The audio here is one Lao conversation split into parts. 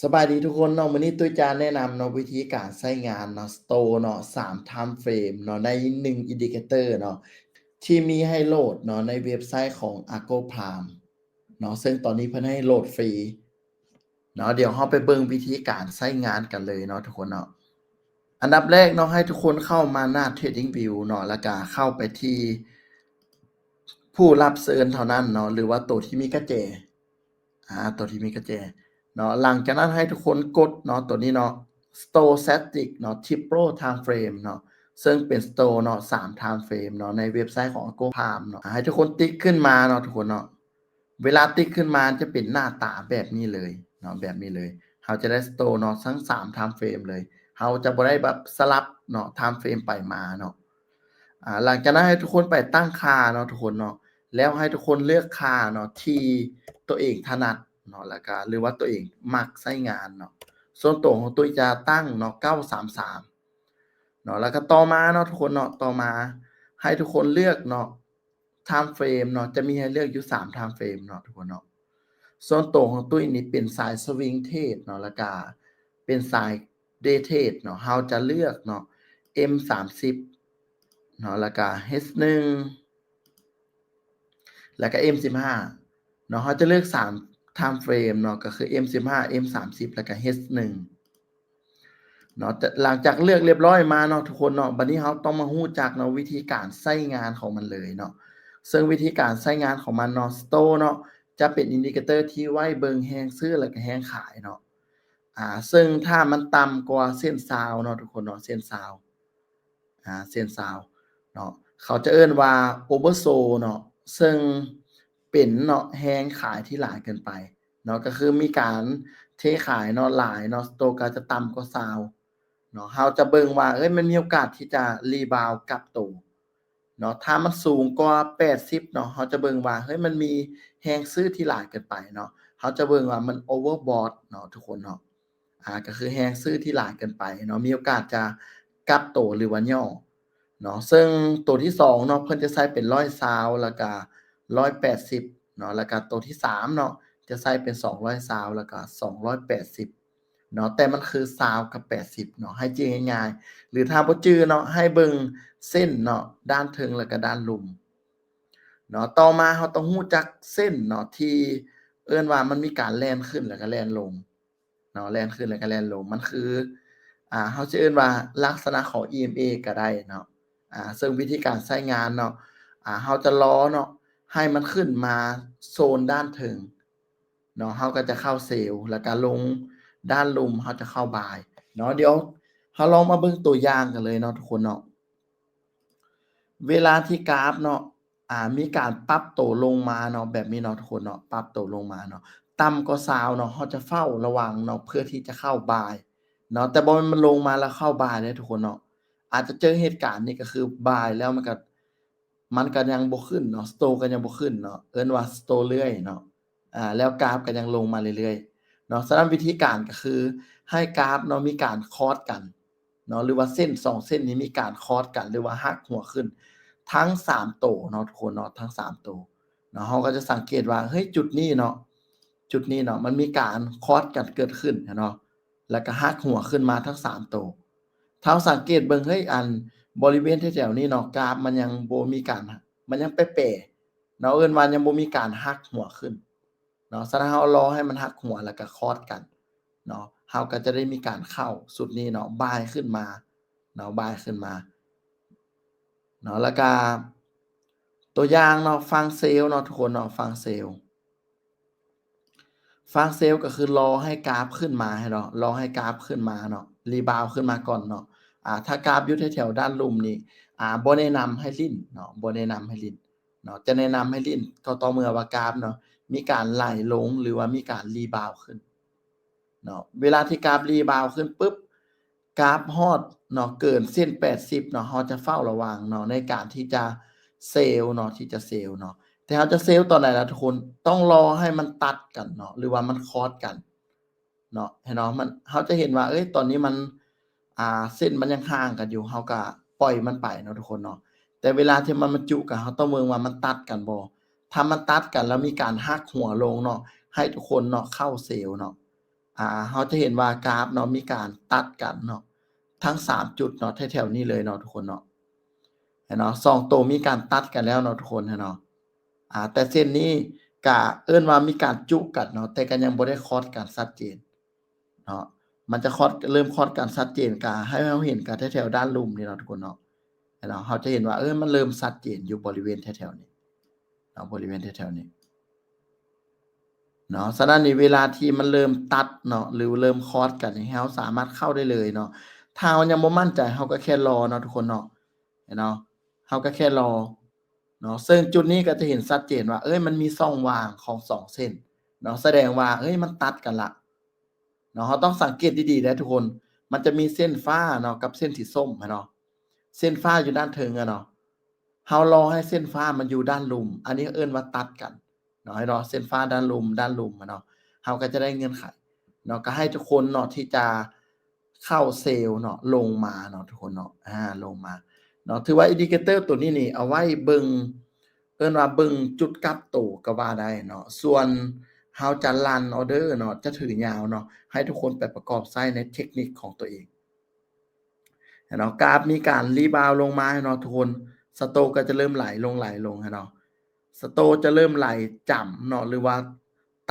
ສະບາຍດີທຸກຄົນເນາະ, ມື້ນີ້ຕຸ້ຍຈະແນະນຳເນາະ ວິທີການໃຊ້ງານເນາະ Stow ເນາະ ສາມ Time Frame ເນາະ ໃນໜຶ່ງ Indicator ເນາະ ທີ່ມີໃຫ້ໂຫຼດເນາະ ໃນເວັບໄຊຂອງ Algo Prime ເນາະ, ເຊິ່ງຕອນນີ້ເພິ່ນໃຫ້ໂຫຼດຟຣີເນາະ. ດຽວເຮົາໄປເບິ່ງວິທີການໃຊ້ງານກັນເລີຍເນາະທຸກຄົນເນາະ. ອັນດັບແລກເນາະ ໃຫ້ທຸກຄົນເຂົ້າມາໜ້າ TradingView ເນາະ ແລ້ວກະເຂົ້າໄປທີ່ຜູ້ຮັບເຊີນເທົ່ານັ້ນເນາະ ຫຼືວ່າໂຕທີ່ມີກະແຈ ອາ ໂຕທີ່ມີກະແຈເນາະ. ຫຼັງຈາກນັ້ນໃຫ້ທຸກຄົນກົດເນາະ ໂຕນີ້ເນາະ Stochastic ເນາະ Triple Time Frame ເນາະ ເຊິ່ງເປັນ Stow ເນາະ ສາມ Time Frame ເນາະ ໃນເວັບໄຊຂອງ Algo Prime ເນາະ. ໃຫ້ທຸກຄົນຕິກຂຶ້ນມາເນາະທຸກຄົນເນາະ. ເວລາຕິກຂຶ້ນມາຈະເປັນໜ້າຕາແບບນີ້ເລີຍເນາະ ແບບນີ້ເລີຍ. ເຮົາຈະໄດ້ Stow ເນາະ ທັງສາມ Time Frame ເລີຍ. ເຮົາຈະບໍ່ໄດ້ແບບສະຫຼັບເນາະ Time Frame ໄປມາເນາະ. ອາ ຫຼັງຈາກນັ້ນໃຫ້ທຸກຄົນໄປຕັ້ງຄ່າເນາະທຸກຄົນເນາະ ແລ້ວໃຫ້ທຸກຄົນເລືອກຄ່າເນາະ ທີ່ຕົວເອງຖະໜັດເນາະ ແລ້ວກະ ຫຼືວ່າຕົວເອງມັກໃຊ້ງານເນາະ. ສ່ວນຕົວຂອງຕຸ້ຍຈະຕັ້ງເນາະ ເກົ້າສາມສາມ ເນາະ. ແລ້ວກະຕໍ່ມາເນາະທຸກຄົນເນາະ ຕໍ່ມາໃຫ້ທຸກຄົນເລືອກເນາະ Time Frame ເນາະ ຈະມີໃຫ້ເລືອກຢູ່ສາມ Time Frame ເນາະທຸກຄົນເນາະ. ສ່ວນຕົວຂອງຕຸ້ຍນີ້ເປັນສາຍ Swing Trade ເນາະ ແລ້ວກະເປັນສາຍ Day Trade ເນາະ. ເຮົາຈະເລືອກເນາະ M ສາມສິບເນາະ ແລ້ວກະ H ໜຶ່ງ ແລ້ວກະ M ສິບຫ້າເນາະ. ເຮົາຈະເລືອກສາມ Time Frame ເນາະ ກໍຄື M ສິບຫ້າ M ສາມສິບ ແລ້ວກະ H ໜຶ່ງ ເນາະ. ແຕ່ຫຼັງຈາກເລືອກຮຽບຮ້ອຍມາເນາະທຸກຄົນເນາະ ບັດນີ້ເຮົາຕ້ອງມາຮູ້ຈັກເນາະ ວິທີການໃຊ້ງານຂອງມັນເລີຍເນາະ. ເຊິ່ງວິທີການໃຊ້ງານຂອງມັນເນາະ Stow ເນາະ ຈະເປັນ Indicator ທີ່ໄວ້ເບິ່ງແຮງຊື້ ແລ້ວກະແຮງຂາຍເນາະ. ອາ ເຊິ່ງຖ້າມັນຕ່ຳກວ່າເສັ້ນຊາວເນາະທຸກຄົນເນາະ ເສັ້ນຊາວ ອາ ເສັ້ນຊາວເນາະ ເຂົາຈະເອີ້ນວ່າ Oversold ເນາະ ເຊິ່ງເປັນເນາະ ແຮງຂາຍທີ່ຫຼາຍເກີນໄປເນາະ ກໍຄືມີການເທຂາຍເນາະ ຫຼາຍເນາະ Stow ກໍຈະຕ່ຳກວ່າຊາວເນາະ. ເຮົາຈະເບິ່ງວ່າ ເອີຍ ມັນມີໂອກາດທີ່ຈະ rebound ກັບໂຕເນາະ. ຖ້າມັນສູງກວ່າແປດສິບເນາະ ເຮົາຈະເບິ່ງວ່າ ເຮີ້ຍ ມັນມີແຮງຊື້ທີ່ຫຼາຍເກີນໄປເນາະ. ເຮົາຈະເບິ່ງວ່າມັນ overbought ເນາະທຸກຄົນເນາະ. ອາ ກໍຄືແຮງຊື້ທີ່ຫຼາຍເກີນໄປເນາະ ມີໂອກາດຈະກັບໂຕ ຫຼືວ່າຫຍໍ້ເນາະ. ເຊິ່ງໂຕທີສອງເນາະ ເພິ່ນຈະໃສ່ເປັນຮ້ອຍຊາວ ແລ້ວກະຮ້ອຍແປດສິບເນາະ ແລ້ວກະໂຕທີສາມເນາະ ຈະໃສ່ເປັນສອງຮ້ອຍຊາວ ແລ້ວກະສອງຮ້ອຍແປດສິບເນາະ. ແຕ່ມັນຄືຊາວກັບແປດສິບເນາະ ໃຫ້ຈື່ງ່າຍໆ ຫຼືຖ້າບໍ່ຈື່ເນາະ ໃຫ້ເບິ່ງເສັ້ນເນາະ ດ້ານເທິງ ແລ້ວກະດ້ານລຸ່ມເນາະ. ຕໍ່ມາເຮົາຕ້ອງຮູ້ຈັກເສັ້ນເນາະ ທີ່ເອີ້ນວ່າມັນມີການແລ່ນຂຶ້ນ ແລ້ວກະແລ່ນລົງ ເນາະ ແລ່ນຂຶ້ນແລ້ວກໍແລ່ນລົງ ມັນຄື ອາ ເຮົາຈະເອີ້ນວ່າລັກສະນະຂອງ EMA ກໍໄດ້ເນາະ. ອາ ເຊິ່ງວິທີການໃຊ້ງານເນາະ ອາ ເຮົາຈະລໍເນາະ ໃຫ້ມັນຂຶ້ນມາໂຊນດ້ານເທິງເນາະ ເຮົາກໍຈະເຂົ້າເຊວ ແລ້ວກໍລົງດ້ານລຸ່ມ ເຮົາຈະເຂົ້າບາຍເນາະ. ດຽວເຮົາລອງມາເບິ່ງຕົວຢ່າງກັນເລີຍເນາະທຸກຄົນເນາະ. ເວລາທີ່ກາຟເນາະ ອາ ມີການປັບໂຕລົງມາເນາະ ແບບນີ້ເນາະທຸກຄົນເນາະ ປັບໂຕລົງມາເນາະ ຕ່ຳກວ່າຊາວເນາະ ເຮົາຈະເຝົ້າລະວັງເນາະ ເພື່ອທີ່ຈະເຂົ້າບາຍເນາະ. ແຕ່ບໍ່ແມ່ນມັນລົງມາແລ້ວເຂົ້າບາຍເດ້ທຸກຄົນເນາະ ອາດຈະເຈີເຫດການນີ້ ກໍຄືບາຍແລ້ວມັນກໍ ມັນກໍຍັງບໍ່ຂຶ້ນເນາະ ສະໂຕກໍຍັງບໍ່ຂຶ້ນເນາະ ເອີ້ນວ່າສະໂຕເລື້ອຍເນາະ. ອາ ແລ້ວກາຟກໍຍັງລົງມາເລື້ອຍໆເນາະ. ສະນັ້ນວິທີການກໍຄືໃຫ້ກາຟເນາະ ມີການຄອດກັນ ເນາະ ຫຼືວ່າເສັ້ນສອງເສັ້ນນີ້ມີການຄອດກັນ ຫຼືວ່າຫັກຫົວຂຶ້ນທັງສາມໂຕເນາະທຸກຄົນເນາະ ທັງສາມໂຕເນາະ. ເຮົາກໍຈະສັງເກດວ່າ ເຮີ້ຍ ຈຸດນີ້ເນາະ ຈຸດນີ້ເນາະ ມັນມີການຄອດກັນເກີດຂຶ້ນເນາະ ແລ້ວກໍຫັກຫົວຂຶ້ນມາທັງສາມໂຕ. ຖ້າເຮົາສັງເກດເບິ່ງ ເຮີ້ຍ ອັນບໍລິເວນແຖວໆນີ້ເນາະ ກາຟມັນຍັງບໍ່ມີການ ມັນຍັງແປໆເນາະ ເອີ້ນວ່າຍັງບໍ່ມີການຫັກຫົວຂຶ້ນ ເນາະ. ສະນັ້ນເຮົາລໍໃຫ້ມັນຫັກຫົວ ແລ້ວກະຄອດກັນເນາະ ເຮົາກໍຈະໄດ້ມີການເຂົ້າຊຸດນີ້ເນາະ ບາຍຂຶ້ນມາເນາະ ບາຍຂຶ້ນມາເນາະ. ແລ້ວກະຕົວຢ່າງເນາະ ຝັ່ງເຊວເນາະທຸກຄົນເນາະ ຝັ່ງເຊວ ຝັ່ງເຊວກໍຄືລໍໃຫ້ກາຟຂຶ້ນມາໃຫ້ເນາະ ລໍໃຫ້ກາຟຂຶ້ນມາເນາະ ຣີບາວຂຶ້ນມາກ່ອນເນາະ. ອາ ຖ້າກາຟຢູ່ແຖວໆດ້ານລຸ່ມນີ້ ອາ ບໍ່ແນະນຳໃຫ້ຫຼິ້ນເນາະ ບໍ່ແນະນຳໃຫ້ຫຼິ້ນ ເນາະ ຈະແນະນຳໃຫ້ຫຼິ້ນກໍຕໍ່ເມື່ອວ່າກາຟເນາະ ມີການໄຫຼລົງ ຫຼືວ່າມີການຣີບາວຂຶ້ນເນາະ. ເວລາທີ່ກາຟຣີບາວຂຶ້ນປຶບ ກາຟຮອດເນາະ ເກີນເສັ້ນແປດສິບເນາະ ເຮົາຈະເຝົ້າລະວັງເນາະ ໃນການທີ່ຈະເຊວເນາະ ທີ່ຈະເຊວເນາະ. ແຕ່ເຮົາຈະເຊວຕອນໃດລະທຸກຄົນ? ຕ້ອງລໍໃຫ້ມັນຕັດກັນເນາະ ຫຼືວ່າມັນຄອດກັນ ເນາະ ເຫັນບໍ່? ມັນ ເຮົາຈະເຫັນວ່າ ເອີຍ ຕອນນີ້ມັນ ອ່າ ເສັ້ນມັນຍັງຫ່າງກັນຢູ່ ເຮົາກະປ່ອຍມັນໄປເນາະທຸກຄົນເນາະ. ແຕ່ເວລາທີ່ມັນມາຈຸກັນ ເຮົາຕ້ອງເບິ່ງວ່າມັນຕັດກັນບໍ່. ຖ້າມັນຕັດກັນແລ້ວມີການຫັກຫົວລົງເນາະ ໃຫ້ທຸກຄົນເນາະ ເຂົ້າເຊວເນາະ ອ່າ ເຮົາຈະເຫັນວ່າກາຟເນາະ ມີການຕັດກັນເນາະ ທັງສາມຈຸດເນາະ ແຖວໆນີ້ເລີຍເນາະທຸກຄົນເນາະ. ເຫັນເນາະ ສອງໂຕມີການຕັດກັນແລ້ວເນາະທຸກຄົນ ເຫັນເນາະ. ອ່າ ແຕ່ເສັ້ນນີ້ກະເອີ້ນວ່າມີການຈຸກັນເນາະ ແຕ່ກໍຍັງບໍ່ໄດ້ຄອດກັນຊັດເຈນເນາະ. ມັນຈະຄອດ ເລີ່ມຄອດກັນຊັດເຈນ ກະໃຫ້ເຮົາເຫັນກະແຖວໆດ້ານລຸ່ມນີ້ເນາະທຸກຄົນເນາະ. ເນາະ ເຮົາຈະເຫັນວ່າ ເອີ ມັນເລີ່ມຊັດເຈນຢູ່ບໍລິເວນແຖວໆນີ້ເນາະ ບໍລິເວນແຖວໆນີ້ເນາະ. ສະນັ້ນນີ້ ເວລາທີ່ມັນເລີ່ມຕັດເນາະ ຫຼືເລີ່ມຄອດກັນນີ້ ເຮົາສາມາດເຂົ້າໄດ້ເລີຍເນາະ. ຖ້າເຮົາຍັງບໍ່ໝັ້ນໃຈ ເຮົາກໍແຄ່ລໍເນາະທຸກຄົນເນາະ ເຫັນເນາະ ເຮົາກໍແຄ່ລໍເນາະ. ເຊິ່ງຈຸດນີ້ກໍຈະເຫັນຊັດເຈນວ່າ ເອີຍ ມັນມີຊ່ອງວ່າງຂອງສອງເສັ້ນເນາະ ສະແດງວ່າ ເອີຍ ມັນຕັດກັນລະ ເນາະ. ເຮົາຕ້ອງສັງເກດດີໆເດີທຸກຄົນ ມັນຈະມີເສັ້ນຟ້າເນາະ ກັບເສັ້ນສີສົ້ມຫັ້ນເນາະ. ເສັ້ນຟ້າຢູ່ດ້ານເທິງຫັ້ນເນາະ ເຮົາລໍໃຫ້ເສັ້ນຟ້າມັນຢູ່ດ້ານລຸ່ມ ອັນນີ້ເອີ້ນວ່າຕັດກັນເນາະ ໃຫ້ລໍເສັ້ນຟ້າດ້ານລຸ່ມ ດ້ານລຸ່ມຫັ້ນເນາະ ເຮົາກໍຈະໄດ້ເງື່ອນໄຂເນາະ. ກໍໃຫ້ທຸກຄົນເນາະ ທີ່ຈະເຂົ້າເຊວເນາະ ລົງມາເນາະທຸກຄົນເນາະ ອາ ລົງມາເນາະ. ຖືວ່າອິນດິເຄເຕີຕົວນີ້ນີ້ ເອົາໄວ້ເບິ່ງ ເອີ້ນວ່າເບິ່ງຈຸດກັບໂຕກໍວ່າໄດ້ເນາະ. ສ່ວນເຮົາຈະລັນອໍເດີເນາະ ຈະຖືຍາວເນາະ ໃຫ້ທຸກຄົນໄປປະກອບໃຊ້ໃນເທັກນິກຂອງຕົວເອງເນາະ. ກາຟມີການຣີບາວລົງມາເນາະທຸກຄົນ ສະໂຕກໍຈະເລີ່ມໄຫຼລົງ ໄຫຼລົງເນາະ. ສະໂຕຈະເລີ່ມໄຫຼຈຳເນາະ ຫຼືວ່າ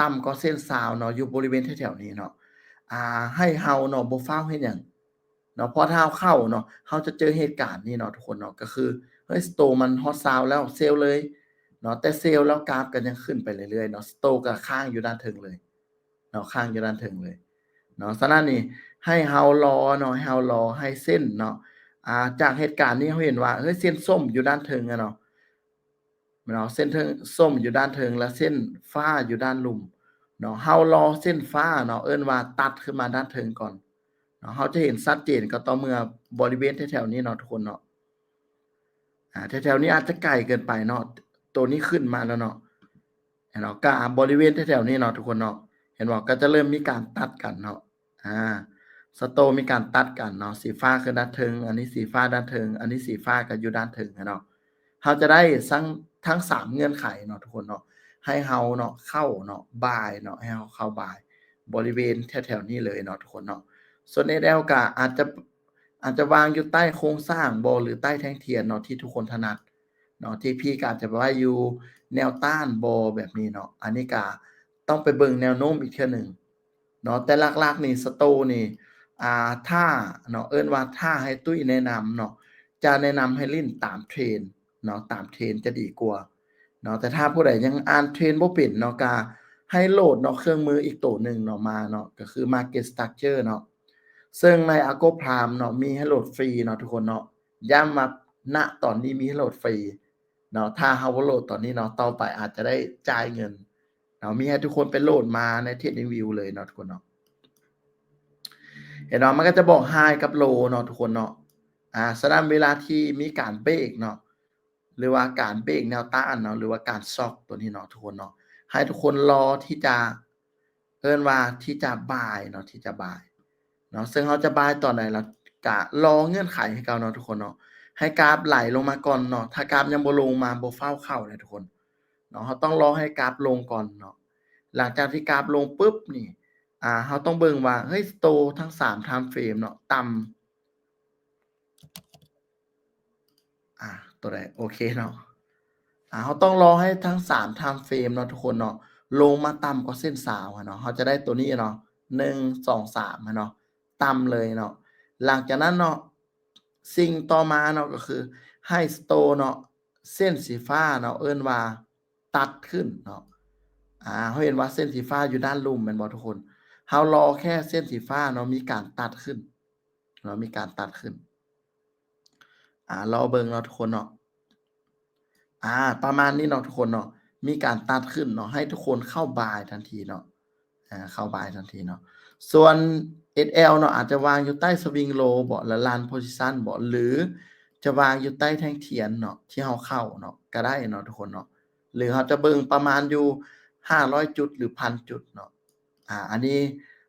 ຕ່ຳກວ່າເສັ້ນຊາວເນາະ ຢູ່ບໍລິເວນແຖວໆນີ້ເນາະ. ອ່າ ໃຫ້ເຮົາເນາະ ບໍ່ຟ້າວເຮັດຫຍັງ ເນາະ. ເພາະຖ້າເຮົາເຂົ້າເນາະ ເຮົາຈະເຈີເຫດການນີ້ເນາະທຸກຄົນເນາະ ກໍຄື ເຮີ້ຍ ສະໂຕມັນຮອດຊາວແລ້ວ ເຊວເລີຍເນາະ ແຕ່ເຊວແລ້ວກາຟກໍຍັງຂຶ້ນໄປເລື້ອຍໆເນາະ ສະໂຕກໍຄ້າງຢູ່ດ້ານເທິງເລີຍເນາະ ຄ້າງຢູ່ດ້ານເທິງເລີຍເນາະ. ສະນັ້ນນີ້ ໃຫ້ເຮົາລໍເນາະ ໃຫ້ເຮົາລໍໃຫ້ເສັ້ນເນາະ ອ່າ ຈາກເຫດການນີ້ເຮົາເຫັນວ່າ ເຮີ້ຍ ເສັ້ນສົ້ມຢູ່ດ້ານເທິງເນາະ ເນາະ ເສັ້ນເທິງ ສົ້ມຢູ່ດ້ານເທິງ ແລະ ເສັ້ນຟ້າຢູ່ດ້ານລຸ່ມເນາະ. ເຮົາລໍເສັ້ນຟ້າເນາະ ເອີ້ນວ່າຕັດຂຶ້ນມາດ້ານເທິງກ່ອນເນາະ. ເຮົາຈະເຫັນຊັດເຈນກໍຕໍ່ເມື່ອບໍລິເວນແຖວໆນີ້ເນາະທຸກຄົນເນາະ. ອ່າ ແຖວໆນີ້ອາດຈະໄກເກີນໄປເນາະ ໂຕນີ້ຂຶ້ນມາແລ້ວເນາະ ເຫັນເນາະ. ກະບໍລິເວນແຖວໆນີ້ເນາະທຸກຄົນເນາະ ເຫັນບໍ່ ກໍຈະເລີ່ມມີການຕັດກັນເນາະ. ອາ ສະໂຕມີການຕັດກັນເນາະ ສີຟ້າຄືດ້ານເທິງ ອັນນີ້ສີຟ້າດ້ານເທິງ ອັນນີ້ສີຟ້າກໍຢູ່ດ້ານເທິງເນາະ. ເຮົາຈະໄດ້ທັງ ທັງສາມເງື່ອນໄຂເນາະທຸກຄົນເນາະ ໃຫ້ເຮົາເນາະ ເຂົ້າເນາະ ບາຍເນາະ ໃຫ້ເຮົາເຂົ້າບາຍບໍລິເວນແຖວໆນີ້ເລີຍເນາະທຸກຄົນເນາະ. ສ່ວນເອສແອລກໍອາດຈະ ອາດຈະວາງຢູ່ໃຕ້ໂຄງສ້າງບໍ ຫຼືໃຕ້ແທ່ງທຽນເນາະ ທີ່ທຸກຄົນຖະໜັດເນາະ. ທີພີກໍອາດຈະໄວ້ຢູ່ແນວຕ້ານບໍ ແບບນີ້ເນາະ. ອັນນີ້ກໍຕ້ອງໄປເບິ່ງແນວໂນ້ມອີກເທື່ອໜຶ່ງ ເນາະ. ແຕ່ຫຼັກໆນີ້ ສະໂຕນີ້ ອ່າ ຖ້າເນາະ ເອີ້ນວ່າຖ້າໃຫ້ຕຸ້ຍແນະນຳເນາະ ຈະແນະນຳໃຫ້ຫຼິ້ນຕາມເທຣນເນາະ ຕາມເທຣນຈະດີກວ່າເນາະ. ແຕ່ຖ້າຜູ້ໃດຍັງອ່ານເທຣນບໍ່ເປັນເນາະ ກະໃຫ້ໂຫຼດເນາະ ເຄື່ອງມືອີກໂຕໜຶ່ງເນາະ ມາເນາະ ກໍຄື Market Structure ເນາະ. ເຊິ່ງໃນ Algo Prime ເນາະ ມີໃຫ້ໂຫຼດຟຣີເນາະທຸກຄົນເນາະ. ຢ້ຳວ່າ ນະ ຕອນນີ້ມີໃຫ້ໂຫຼດຟຣີເນາະ. ຖ້າເຮົາບໍ່ໂຫຼດຕອນນີ້ເນາະ ຕໍ່ໄປອາດຈະໄດ້ຈ່າຍເງິນເນາະ. ມີໃຫ້ທຸກຄົນໄປໂຫຼດມາໃນ TradingView ເລີຍເນາະທຸກຄົນເນາະ. ເຫັນເນາະ ມັນກໍຈະບອກ High ກັບ Low ເນາະທຸກຄົນເນາະ. ອາ ສະນັ້ນເວລາທີ່ມີການເບຣກເນາະ ຫຼືວ່າການເບຣກແນວຕ້ານເນາະ ຫຼືວ່າການຊັອກຕົວນີ້ເນາະທຸກຄົນເນາະ ໃຫ້ທຸກຄົນລໍທີ່ຈະ ເອີ້ນວ່າທີ່ຈະບາຍເນາະ ທີ່ຈະບາຍເນາະ. ເຊິ່ງເຮົາຈະບາຍຕອນໃດລະ ກະລໍເງື່ອນໄຂໃຫ້ເກົ່າເນາະທຸກຄົນເນາະ. ໃຫ້ກາຟໄຫຼລົງມາກ່ອນເນາະ. ຖ້າກາຟຍັງບໍ່ລົງມາ ບໍ່ຟ້າວເຂົ້າເດ້ທຸກຄົນເນາະ. ເຮົາຕ້ອງລໍໃຫ້ກາຟລົງກ່ອນເນາະ. ຫຼັງຈາກທີ່ກາຟລົງປຶບນີ້ ອ່າ ເຮົາຕ້ອງເບິ່ງວ່າ ເຮີ້ຍ ສະໂຕທັງສາມ time frame ເນາະ ຕ່ຳ ອ່າ ຕົວໃດ ໂອເຄເນາະ. ອ່າ ເຮົາຕ້ອງລໍໃຫ້ທັງສາມ time frame ເນາະທຸກຄົນເນາະ ລົງມາຕ່ຳກວ່າເສັ້ນຊາວເນາະ ເຮົາຈະໄດ້ຕົວນີ້ເນາະ ໜຶ່ງ ສອງ ສາມ ເນາະ ຕ່ຳເລີຍເນາະ. ຫຼັງຈາກນັ້ນເນາະ ສິ່ງຕໍ່ມາເນາະ ກໍຄືໃຫ້ stop ເນາະ ເສັ້ນສີຟ້າເນາະ ເອີ້ນວ່າຕັດຂຶ້ນເນາະ. ອ່າ ເຮົາເຫັນວ່າເສັ້ນສີຟ້າຢູ່ດ້ານລຸ່ມແມ່ນບໍ່ທຸກຄົນ? ເຮົາລໍແຄ່ເສັ້ນສີຟ້າເນາະ ມີການຕັດຂຶ້ນ ເນາະ ມີການຕັດຂຶ້ນ. ອ່າ ລໍເບິ່ງເນາະທຸກຄົນເນາະ. ອ່າ ປະມານນີ້ເນາະທຸກຄົນເນາະ ມີການຕັດຂຶ້ນເນາະ ໃຫ້ທຸກຄົນເຂົ້າບາຍທັນທີເນາະ. ອ່າ ເຂົ້າບາຍທັນທີເນາະ. ສ່ວນ ເອສແອລ ເນາະ ອາດຈະວາງຢູ່ໃຕ້ swing low ບໍ ແລະ run position ບໍ ຫຼືຈະວາງຢູ່ໃຕ້ແທ່ງທຽນເນາະ ທີ່ເຮົາເຂົ້າເນາະ ກະໄດ້ເນາະທຸກຄົນເນາະ. ຫຼືເຮົາຈະເບິ່ງປະມານຢູ່ຫ້າຮ້ອຍຈຸດ ຫຼື ພັນຈຸດເນາະ. ອ່າ ອັນນີ້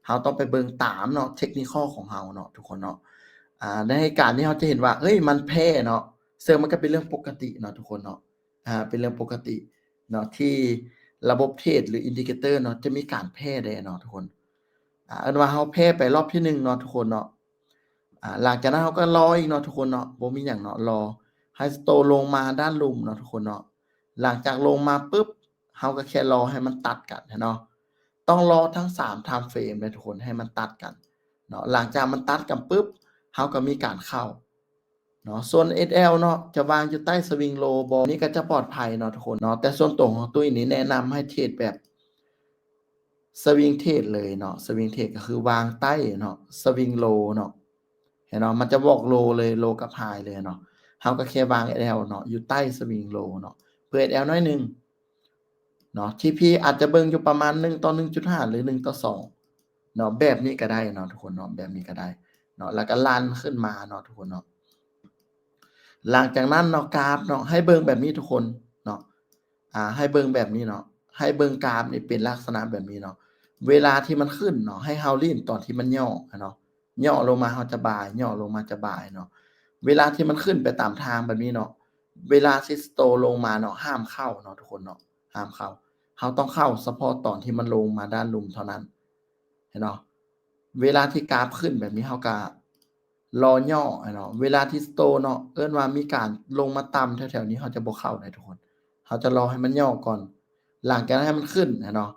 ເຮົາຕ້ອງໄປເບິ່ງຕາມເນາະ technical ຂອງເຮົາເນາະທຸກຄົນເນາະ. ອ່າ ໃນເຫດການນີ້ເຮົາຈະເຫັນວ່າ ເອີຍ ມັນແພ້ເນາະ ເຊິ່ງມັນກໍເປັນເລື່ອງປົກກະຕິເນາະທຸກຄົນເນາະ. ອ່າ ເປັນເລື່ອງປົກກະຕິເນາະ ທີ່ລະບົບເທຣດ ຫຼື indicator ເນາະ ຈະມີການແພ້ແດ່ເນາະທຸກຄົນ. ເອີ້ນວ່າເຮົາແພ້ໄປລອບທີໜຶ່ງເນາະທຸກຄົນເນາະ. ອາ ຫຼັງຈາກນັ້ນເຮົາກໍລໍອີກເນາະທຸກຄົນເນາະ, ບໍ່ມີຫຍັງເນາະ, ລໍໃຫ້ສະໂຕລົງມາດ້ານລຸ່ມເນາະທຸກຄົນເນາະ. ຫຼັງຈາກລົງມາປຶບ ເຮົາກໍແຄ່ລໍໃຫ້ມັນຕັດກັນເນາະ, ຕ້ອງລໍທັງສາມ time frame ເດ້ທຸກຄົນ ໃຫ້ມັນຕັດກັນເນາະ. ຫຼັງຈາກມັນຕັດກັນປຶບ ເຮົາກໍມີການເຂົ້າເນາະ. ສ່ວນ ເອສແອລ ເນາະ ຈະວາງຢູ່ໃຕ້ swing low ບໍ່ ນີ້ກໍຈະປອດໄພເນາະທຸກຄົນເນາະ. ແຕ່ສ່ວນຕົວຂອງຕຸ້ຍນີ້ແນະນຳໃຫ້ເທຣດແບບ swing trade ເລີຍເນາະ, swing trade ກໍຄືວາງໃຕ້ເນາະ swing low ເນາະ. ເຫັນເນາະ ມັນຈະບອກ low ເລີຍ low ກັບ high ເລີຍເນາະ. ເຮົາກໍແຄ່ວາງ ເອສແອລ ເນາະ ຢູ່ໃຕ້ swing low ເນາະ, ເປີດ ເອສແອລ ໜ້ອຍໜຶ່ງເນາະ. ທີ P ອາດຈະເບິ່ງຢູ່ປະມານໜຶ່ງຕໍ່ໜຶ່ງຈຸດຫ້າ ຫຼື ໜຶ່ງຕໍ່ສອງເນາະ, ແບບນີ້ກໍໄດ້ເນາະທຸກຄົນເນາະ, ແບບນີ້ກໍໄດ້ເນາະ. ແລ້ວກໍຣັນຂຶ້ນມາເນາະທຸກຄົນເນາະ. ຫຼັງຈາກນັ້ນເນາະ ກາຟເນາະ ໃຫ້ເບິ່ງແບບນີ້ທຸກຄົນເນາະ. ອາ ໃຫ້ເບິ່ງແບບນີ້ເນາະ, ໃຫ້ເບິ່ງກາຟນີ້ເປັນລັກສະນະແບບນີ້ເນາະ. ເວລາທີ່ມັນຂຶ້ນເນາະ ໃຫ້ເຮົາຫຼິ້ນຕອນທີ່ມັນຫຍໍ້ເນາະ, ຫຍໍ້ລົງມາເຮົາຈະບາຍ, ຫຍໍ້ລົງມາຈະບາຍເນາະ. ເວລາທີ່ມັນຂຶ້ນໄປຕາມທາງແບບນີ້ເນາະ, ເວລາທີ່ສະໂຕລົງມາເນາະ ຫ້າມເຂົ້າເນາະທຸກຄົນເນາະ, ຫ້າມເຂົ້າ. ເຮົາຕ້ອງເຂົ້າສະເພາະຕອນທີ່ມັນລົງມາດ້ານລຸ່ມເທົ່ານັ້ນ ເຫັນເນາະ. ເວລາທີ່ກາຟຂຶ້ນແບບນີ້ ເຮົາກໍລໍຫຍໍ້ເນາະ. ເວລາທີ່ສະໂຕເນາະ ເອີ້ນວ່າມີການລົງມາຕ່ຳແຖວໆນີ້ ເຮົາຈະບໍ່ເຂົ້າເດ້ທຸກຄົນ, ເຮົາຈະລໍໃຫ້ມັນຫຍໍ້ກ່ອນ. ຫຼັງຈາກນັ້ນໃຫ້ມັນຂຶ້ນເນາະ,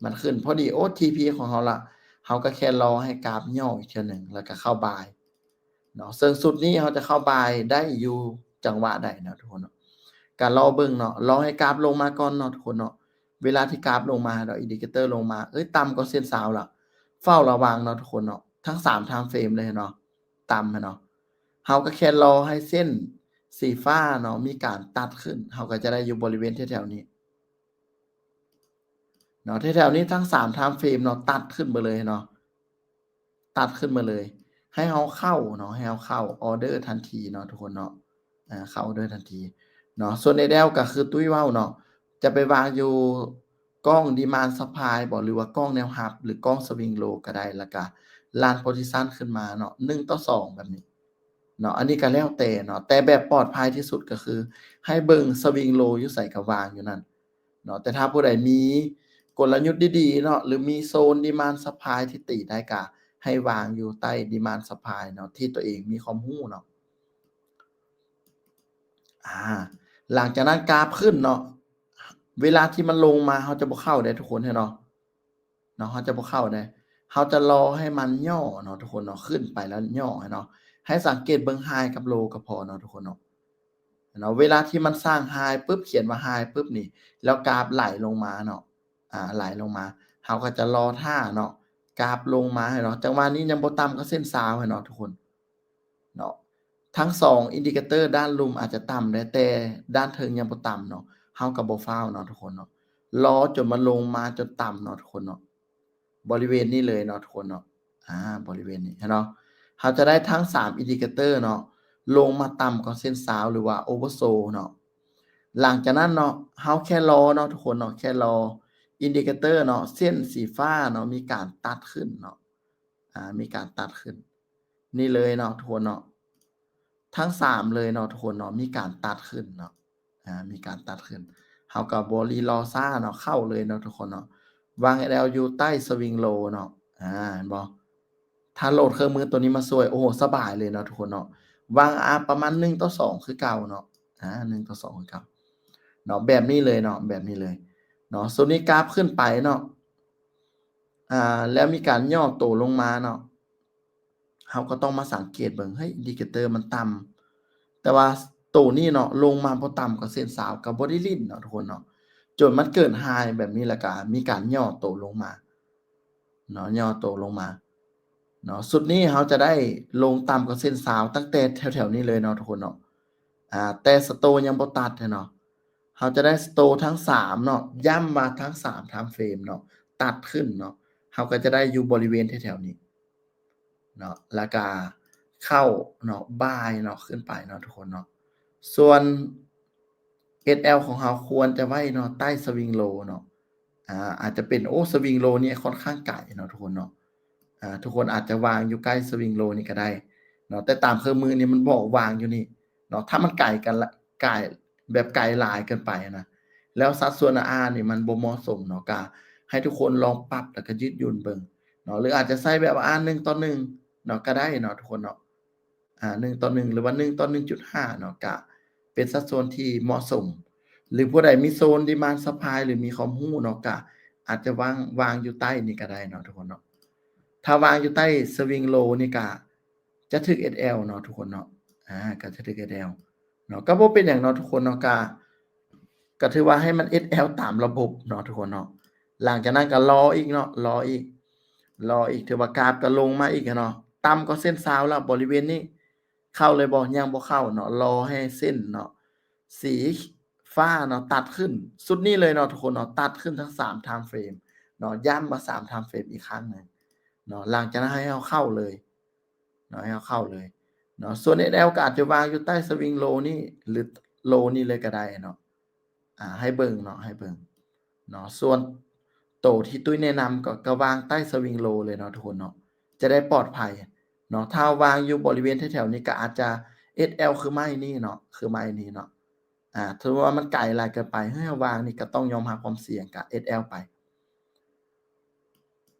ມັນຂຶ້ນພໍດີ ໂອ້ ທີ P ຂອງເຮົາລະ, ເຮົາກໍແຄ່ລໍໃຫ້ກາຟຫຍໍ້ອີກເທື່ອໜຶ່ງ ແລ້ວກໍເຂົ້າບາຍເນາະ. ເຊິ່ງຊຸດນີ້ເຮົາຈະເຂົ້າບາຍໄດ້ຢູ່ຈັງຫວະໃດເນາະທຸກຄົນເນາະ, ກໍລໍເບິ່ງເນາະ, ລໍໃຫ້ກາຟລົງມາກ່ອນເນາະທຸກຄົນເນາະ. ເວລາທີ່ກາຟລົງມາເນາະ, ອິນດິເຄເຕີລົງມາ ເອີຍ ຕ່ຳກວ່າເສັ້ນຊາວລະ, ເຝົ້າລະວັງເນາະທຸກຄົນເນາະ, ທັງສາມ time frame ເລີຍເນາະ, ຕ່ຳເນາະ. ເຮົາກໍແຄ່ລໍໃຫ້ເສັ້ນສີຟ້າເນາະ ມີການຕັດຂຶ້ນ, ເຮົາກໍຈະໄດ້ຢູ່ບໍລິເວນແຖວໆນີ້ເນາະ, ແຖວໆນີ້ທັງສາມ time frame ເນາະ ຕັດຂຶ້ນມາເລີຍເນາະ, ຕັດຂຶ້ນມາເລີຍ. ໃຫ້ເຮົາເຂົ້າເນາະ, ໃຫ້ເຮົາເຂົ້າອໍເດີທັນທີເນາະທຸກຄົນເນາະ, ອາ ເຂົ້າອໍເດີທັນທີເນາະ. ສ່ວນ ເອສແອລ ກໍຄືຕຸ້ຍເວົ້າເນາະ, ຈະໄປວາງຢູ່ກ້ອງ demand supply ບໍ ຫຼືວ່າກ້ອງແນວຮັບ ຫຼືກ້ອງ swing low ກໍໄດ້, ແລ້ວກະຣັນ position ຂຶ້ນມາເນາະ ໜຶ່ງຕໍ່ສອງແບບນີ້ເນາະ. ອັນນີ້ກໍແລ້ວແຕ່ເນາະ, ແຕ່ແບບປອດໄພທີ່ສຸດກໍຄືໃຫ້ເບິ່ງ swing low ຢູ່ໃສກໍວາງຢູ່ນັ້ນເນາະ. ແຕ່ຖ້າຜູ້ໃດມີກົນລະຍຸດດີໆເນາະ ຫຼືມີໂຊນ demand supply ທີ່ຕີໄດ້ ກໍໃຫ້ວາງຢູ່ໃຕ້ demand supply ເນາະ ທີ່ຕົວເອງມີຄວາມຮູ້ເນາະ. ອາ ຫຼັງຈາກນັ້ນກາຟຂຶ້ນເນາະ, ເວລາທີ່ມັນລົງມາ ເຮົາຈະບໍ່ເຂົ້າເດ້ທຸກຄົນເນາະ, ເນາະ ເຮົາຈະບໍ່ເຂົ້າເດ້. ເຮົາຈະລໍໃຫ້ມັນຫຍໍ້ເນາະທຸກຄົນເນາະ, ຂຶ້ນໄປແລ້ວຫຍໍ້ເນາະ. ໃຫ້ສັງເກດເບິ່ງ high ກັບ low ກໍພໍເນາະທຸກຄົນເນາະ, ເນາະ. ເວລາທີ່ມັນສ້າງ high ປຶບ ຂຽນວ່າ high ປຶບນີ້ ແລ້ວກາຟໄຫຼລົງມາເນາະ, ອາ ໄຫຼລົງມາ, ເຮົາກໍຈະລໍຖ້າເນາະ, ກາຟລົງມາໃຫ້ເນາະ. ຈັງຫວະນີ້ຍັງບໍ່ຕ່ຳກວ່າເສັ້ນຊາວໃຫ້ເນາະທຸກຄົນ ເນາະ. ທັງສອງອິນດິເຄເຕີດ້ານລຸ່ມອາດຈະຕ່ຳແດ່ ແຕ່ດ້ານເທິງຍັງບໍ່ຕ່ຳເນາະ, ເຮົາກໍບໍ່ຟ້າວເນາະທຸກຄົນເນາະ, ລໍຈົນມັນລົງມາຈົນຕ່ຳເນາະທຸກຄົນເນາະ, ບໍລິເວນນີ້ເລີຍເນາະທຸກຄົນເນາະ. ອາ ບໍລິເວນນີ້ເນາະ, ເຮົາຈະໄດ້ທັງສາມອິນດິເຄເຕີເນາະ ລົງມາຕ່ຳກວ່າເສັ້ນຊາວ ຫຼືວ່າ oversold ເນາະ. ຫຼັງຈາກນັ້ນເນາະ ເຮົາແຄ່ລໍເນາະທຸກຄົນເນາະ, ແຄ່ລໍອິນດິເຄເຕີເນາະ ເສັ້ນສີຟ້າເນາະ ມີການຕັດຂຶ້ນເນາະ, ອາ ມີການຕັດຂຶ້ນ ນີ້ເລີຍເນາະທຸກຄົນເນາະ, ທັງສາມເລີຍເນາະທຸກຄົນເນາະ, ມີການຕັດຂຶ້ນເນາະ, ອາ ມີການຕັດຂຶ້ນ. ເຮົາກໍບໍ່ລີລໍຊ້າເນາະ, ເຂົ້າເລີຍເນາະທຸກຄົນເນາະ. ວາງ ແອລ ຢູ່ໃຕ້ swing low ເນາະ, ອາ ເຫັນບໍ່? ຖ້າໂຫຼດເຄື່ອງມືຕົວນີ້ມາຊ່ວຍ ໂອ້ໂຫ ສະບາຍເລີຍເນາະທຸກຄົນເນາະ. ວາງ ອາ ປະມານໜຶ່ງຕໍ່ສອງຄືເກົ່າເນາະ, ອາ ໜຶ່ງຕໍ່ສອງຄືເກົ່າເນາະ, ແບບນີ້ເລີຍເນາະ, ແບບນີ້ເລີຍເນາະ. ສ່ວນນີ້ກາຟຂຶ້ນໄປເນາະ, ອາ ແລ້ວມີການຫຍໍ້ໂຕລົງມາເນາະ, ເຮົາກໍຕ້ອງມາສັງເກດເບິ່ງ ເຮີ້ຍ ອິນດິເຄເຕີມັນຕ່ຳ, ແຕ່ວ່າໂຕນີ້ເນາະ ລົງມາບໍ່ຕ່ຳກວ່າເສັ້ນຊາວ ກໍບໍ່ໄດ້ຫຼິ້ນເນາະທຸກຄົນເນາະ, ຈົນມັນເກີດ high ແບບນີ້ ແລ້ວກໍມີການຫຍໍ້ໂຕລົງມາເນາະ, ຫຍໍ້ໂຕລົງມາເນາະ. ຊຸດນີ້ເຮົາຈະໄດ້ລົງຕ່ຳກວ່າເສັ້ນຊາວຕັ້ງແຕ່ແຖວໆນີ້ເລີຍເນາະທຸກຄົນເນາະ, ອາ ແຕ່ສະໂຕຍັງບໍ່ຕັດເນາະ. ເຮົາຈະໄດ້ສະໂຕທັງສາມເນາະ, ຢ້ຳວ່າທັງສາມ time frame ເນາະ ຕັດຂຶ້ນເນາະ, ເຮົາກໍຈະໄດ້ຢູ່ບໍລິເວນແຖວໆນີ້ເນາະ, ແລ້ວກະເຂົ້າເນາະ, ບາຍເນາະ, ຂຶ້ນໄປເນາະທຸກຄົນເນາະ. ສ່ວນ ເອສແອລ ຂອງເຮົາຄວນຈະໄວ້ເນາະ ໃຕ້ swing low ເນາະ, ອາ ອາດຈະເປັນ ໂອ້ swing low ນີ້ຄ່ອນຂ້າງໄກເນາະທຸກຄົນເນາະ, ອາ ທຸກຄົນອາດຈະວາງຢູ່ໃກ້ swing low ນີ້ກໍໄດ້ເນາະ, ແຕ່ຕາມເຄື່ອງມືນີ້ມັນບອກວາງຢູ່ນີ້ເນາະ. ຖ້າມັນໄກກັນລະ ໄກ ແບບໄກຫຼາຍເກີນໄປນະ ແລ້ວສັດສ່ວນ ອາ ນີ້ມັນບໍ່ເໝາະສົມເນາະ, ກະໃຫ້ທຸກຄົນລອງປັບ ແລ້ວກະຢືດຫຍຸ່ນເບິ່ງ ເນາະ ຫຼືອາດຈະໃຊ້ແບບວ່າ ອ່າ ໜຶ່ງຕໍ່ໜຶ່ງເນາະ ກໍໄດ້ເນາະທຸກຄົນເນາະ ອ່າ ໜຶ່ງຕໍ່ໜຶ່ງ ຫຼືວ່າໜຶ່ງຕໍ່ໜຶ່ງຈຸດຫ້າເນາະ ກະເປັນສັດສ່ວນທີ່ເໝາະສົມ ຫຼືຜູ້ໃດມີໂຊນ demand supply ຫຼືມີຄວາມຮູ້ເນາະ ກະອາດຈະວາງ ວາງຢູ່ໃຕ້ນີ້ກໍໄດ້ເນາະທຸກຄົນເນາະ. ຖ້າວາງຢູ່ໃຕ້ swing low ນີ້ກະຈະຖືກ ເອສແອລ ເນາະທຸກຄົນເນາະ ອາ ກໍຈະຖືກ ເອສແອລ ເນາະ ກໍບໍ່ເປັນຫຍັງເນາະທຸກຄົນເນາະ ກະ ກໍຖືວ່າໃຫ້ມັນ ເອສແອລ ຕາມລະບົບເນາະທຸກຄົນເນາະ. ຫຼັງຈາກນັ້ນກໍລໍອີກເນາະ ລໍອີກ ລໍອີກ ຖືວ່າກາບກໍລົງມາອີກເນາະ ຕ່ຳກວ່າເສັ້ນຊາວແລ້ວ ບໍລິເວນນີ້ເຂົ້າເລີຍບໍ່? ຍັງບໍ່ເຂົ້າເນາະ ລໍໃຫ້ເສັ້ນເນາະ ສີຟ້າເນາະ ຕັດຂຶ້ນ ຊຸດນີ້ເລີຍເນາະທຸກຄົນເນາະ ຕັດຂຶ້ນທັງສາມ time frame ເນາະ ຢ້ຳວ່າສາມ time frame ອີກຄັ້ງໜຶ່ງເນາະ. ຫຼັງຈາກນັ້ນໃຫ້ເຮົາເຂົ້າເລີຍ ເນາະ ໃຫ້ເຮົາເຂົ້າເລີຍເນາະ. ສ່ວນ ເອສແອລ ກໍອາດຈະວາງຢູ່ໃຕ້ swing low ນີ້ ຫຼື low ນີ້ເລີຍກໍໄດ້ເນາະ ອາ ໃຫ້ເບິ່ງເນາະ ໃຫ້ເບິ່ງເນາະ. ສ່ວນໂຕທີ່ຕຸ້ຍແນະນຳກໍ ກໍວາງໃຕ້ swing low ເລີຍເນາະທຸກຄົນເນາະ ຈະໄດ້ປອດໄພເນາະ. ຖ້າວາງຢູ່ບໍລິເວນແຖວໆນີ້ກໍອາດຈະ ເອສແອລ ຄືໄມ້ນີ້ເນາະ ຄືໄມ້ນີ້ເນາະ ອາ ຖືວ່າມັນໄກຫຼາຍເກີນໄປ ໃຫ້ເຮົາວາງນີ້ກໍຕ້ອງຍອມຮັບຄວາມສ່ຽງ ກໍ ເອສແອລ ໄປ.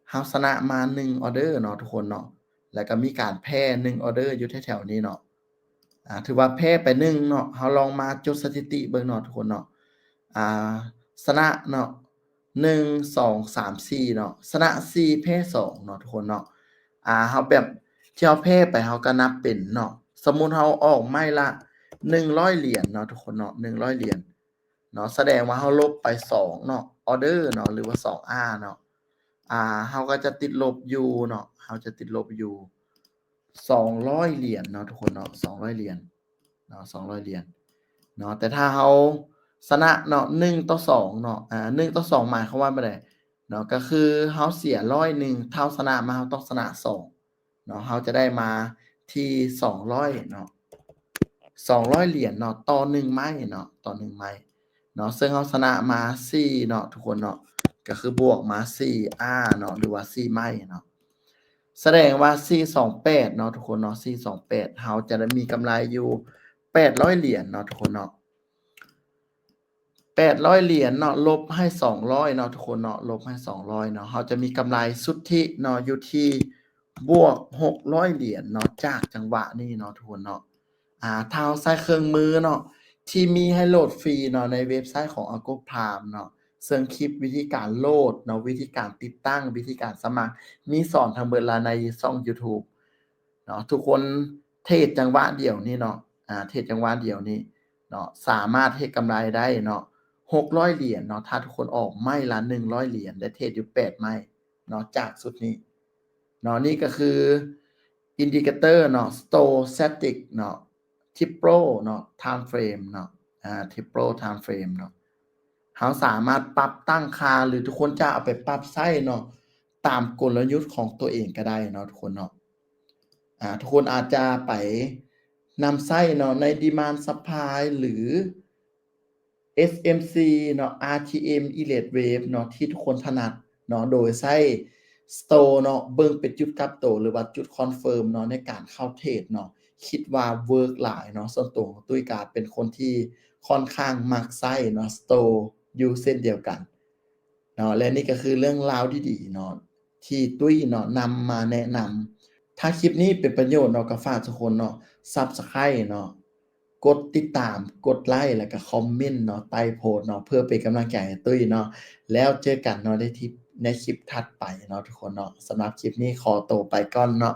ເຮົາຊະນະມາໜຶ່ງອໍເດີເນາະທຸກຄົນເນາະ ແລ້ວກໍມີການແພ້ໜຶ່ງອໍເດີຢູ່ແຖວໆນີ້ເນາະ. ອາ ຖືວ່າແພ້ໄປໜຶ່ງເນາະ. ເຮົາລອງມາຈົດສະຖິຕິເບິ່ງເນາະທຸກຄົນເນາະ. ອາ ຊະນະເນາະ ໜຶ່ງ ສອງ ສາມ ສີ່ເນາະ ຊະນະສີ່ ແພ້ສອງເນາະທຸກຄົນເນາະ. ອາ ເຮົາແບບທີ່ເຮົາແພ້ໄປ ເຮົາກໍນັບເປັນເນາະ ສົມມຸດເຮົາອອກໄມ້ລະໜຶ່ງຮ້ອຍຫຼຽນເນາະທຸກຄົນເນາະ ໜຶ່ງຮ້ອຍຫຼຽນ ເນາະ ສະແດງວ່າເຮົາລົບໄປສອງເນາະ ອໍເດີເນາະ ຫຼືວ່າສອງ R ເນາະ. ອາ ເຮົາກໍຈະຕິດລົບຢູ່ເນາະ ເຮົາຈະຕິດລົບຢູ່ສອງຮ້ອຍຫຼຽນເນາະທຸກຄົນເນາະ ສອງຮ້ອຍຫຼຽນເນາະ ສອງຮ້ອຍຫຼຽນເນາະ. ແຕ່ຖ້າເຮົາຊະນະເນາະ ໜຶ່ງຕໍ່ສອງເນາະ ອາ ໜຶ່ງຕໍ່ສອງໝາຍຄວາມວ່າແບບໃດເນາະ ກໍຄືເຮົາເສຍຮ້ອຍໜຶ່ງ ຖ້າເຮົາຊະນະມາ ເຮົາຕ້ອງຊະນະສອງ ເນາະ ເຮົາຈະໄດ້ມາທີ່ສອງຮ້ອຍເນາະ ສອງຮ້ອຍຫຼຽນເນາະ ຕໍ່ໜຶ່ງໄມ້ເນາະ ຕໍ່ໜຶ່ງໄມ້ເນາະ. ເຊິ່ງເຮົາຊະນະມາສີ່ເນາະທຸກຄົນເນາະ ກໍຄືບວກມາສີ່ R ເນາະ ຫຼືວ່າສີ່ໄມ້ເນາະ. ສະແດງວ່າສີ່ສອງແປດເນາະທຸກຄົນເນາະ ສີ່ສອງແປດ ເຮົາຈະໄດ້ມີກຳໄລຢູ່ແປດຮ້ອຍຫຼຽນເນາະທຸກຄົນເນາະ. ແປດຮ້ອຍຫຼຽນເນາະ ລົບໃຫ້ສອງຮ້ອຍເນາະທຸກຄົນເນາະ ລົບໃຫ້ສອງຮ້ອຍເນາະ ເຮົາຈະມີກຳໄລສຸດທິເນາະ ຢູ່ທີ່ບວກຫົກຮ້ອຍຫຼຽນເນາະ ຈາກຈັງຫວະນີ້ເນາະທຸກຄົນເນາະ. ອາ ຖ້າເຮົາໃຊ້ເຄື່ອງມືເນາະ ທີ່ມີໃຫ້ໂຫຼດຟຣີເນາະ ໃນເວັບໄຊຂອງ Algo Prime ເນາະ ເຊິ່ງຄລິບວິທີການໂຫຼດເນາະ ວິທີການຕິດຕັ້ງ ວິທີການສະໝັກ ມີສອນທັງເບິດລະໃນຊ່ອງ YouTube ເນາະ. ທຸກຄົນເທຣດຈັງຫວະດຽວນີ້ເນາະ ອາ ເທຣດຈັງຫວະດຽວນີ້ເນາະ ສາມາດເຮັດກຳໄລໄດ້ເນາະ ຫົກຮ້ອຍຫຼຽນເນາະ ຖ້າທຸກຄົນອອກໄມ້ລະໜຶ່ງຮ້ອຍຫຼຽນ ໄດ້ເທຣດຢູ່ແປດໄມ້ເນາະ ຈາກຊຸດນີ້ເນາະ. ນີ້ກໍຄື indicator ເນາະ stochastic ເນາະ triple ເນາະ time frame ເນາະ ອາ triple time frame ເນາະ. ເຮົາສາມາດປັບຕັ້ງຄ່າ ຫຼື ທຸກຄົນຈະເອົາໄປປັບໃຊ້ເນາະ ຕາມກົນລະຍຸດຂອງຕົວເອງກໍໄດ້ເນາະທຸກຄົນເນາະ. ອາ ທຸກຄົນອາດຈະໄປນຳໃຊ້ເນາະ ໃນ demand supply ຫຼື SMC ເນາະ RTM Elliott Wave ເນາະ ທີ່ທຸກຄົນຖະໜັດເນາະ ໂດຍໃຊ້ stoch ເນາະ ເບິ່ງເປັນຈຸດກັບໂຕ ຫຼືວ່າຈຸດ confirm ເນາະ ໃນການເຂົ້າເທຣດເນາະ. ຄິດວ່າ work ຫຼາຍເນາະ. ສ່ວນຕົວຂອງຕຸ້ຍກະເປັນຄົນທີ່ຄ່ອນຂ້າງມັກໃຊ້ເນາະ stoch ຢູ່ເຊັ່ນດຽວກັນເນາະ. ແລະ ນີ້ກໍຄືເລື່ອງລາວດີໆເນາະ ທີ່ຕຸ້ຍເນາະ ນຳມາແນະນຳ. ຖ້າຄລິບນີ້ເປັນປະໂຫຍດເນາະ ກໍຝາກທຸກຄົນເນາະ Subscribe ເນາະ ກົດຕິດຕາມ ກົດໄລ ແລ້ວກໍຄອມເມັນເນາະ ໃຕ້ໂພສເນາະ ເພື່ອເປັນກຳລັງໃຈໃຫ້ຕຸ້ຍເນາະ. ແລ້ວເຈີກັນເນາະ ໃນທີ່ ໃນຄລິບຖັດໄປເນາະທຸກຄົນເນາະ. ສຳລັບຄລິບນີ້ຂໍໂຕໄປກ່ອນເນາະ.